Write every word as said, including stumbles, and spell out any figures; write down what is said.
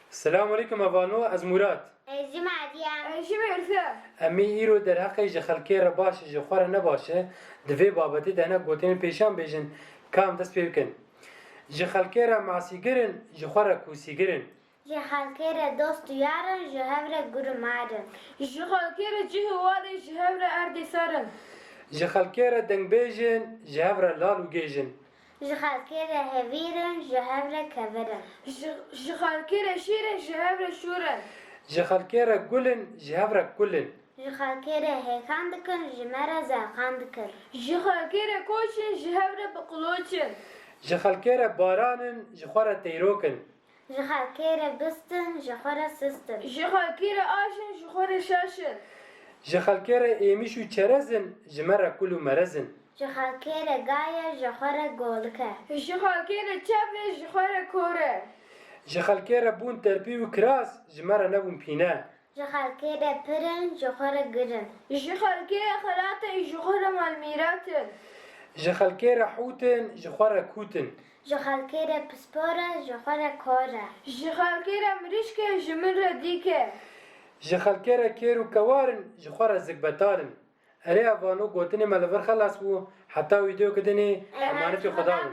Selamun aleykum, evano, ez Murat. Ez jî Meryem. Ez jî Mirze. Em ê îro derheqê ji xelkê re baş e, ji xwe re nebaş e, di vê babetê de hinek gotinên pêşan bêjin, ka em dest pê bikin. Ji xelkê re masîgir in, ji xwe re kûsîgir in. Ji xelkê re dost û yar in, ji hev re gur û mar in. Ji xelkê re cih û war in, ji hev re erdê sar in. Ji xelkê re dengbêj in, ji hev re lal û gêj in. Ji xelkê re hevîr in, ji hev re kevir in. Ji, ji xelkê re şîr in, ji hev re şûr in. Ji xelkê re gul in, ji hev re kul in. Ji xelkê re hêkan dikin, ji me re zelqan dikin. Ji xelkê re koç in, ji hev re biqloç in. Ji xelkê re baran in, ji xwe re teyrok in. Ji xelkê re bist in, ji xwe re sist in. Ji xelkê re aş in, ji xwe re şaş in. Ji xelkê re êmîş û çerez in, ji me re kul û merez in. Ji xelkê re gay e, ji xwe re golik e. Ji xelkê re çev e, ji xwe re kor e. Ji xelkê re bûn terpî û kiraz, ji me re nebûn pîne. Ji xelkê re pir in, ji xwe re gir in. Ji xelkê re xelat e, ji xwe re malmîrat in. Ji xelkê re hût in, ji xwe re kût in. Ji xelkê re pispor e, ji xwe re kor e. Ji xelkê re mirîşk e, ji min re dîk e. Ji xelkê re kêr û kewar in, ji xwe re zikbetal in. Erê, evano, gotinê me li vir xelas bû. Heta wîdeoyeke dinê, emanetî Xuda bin.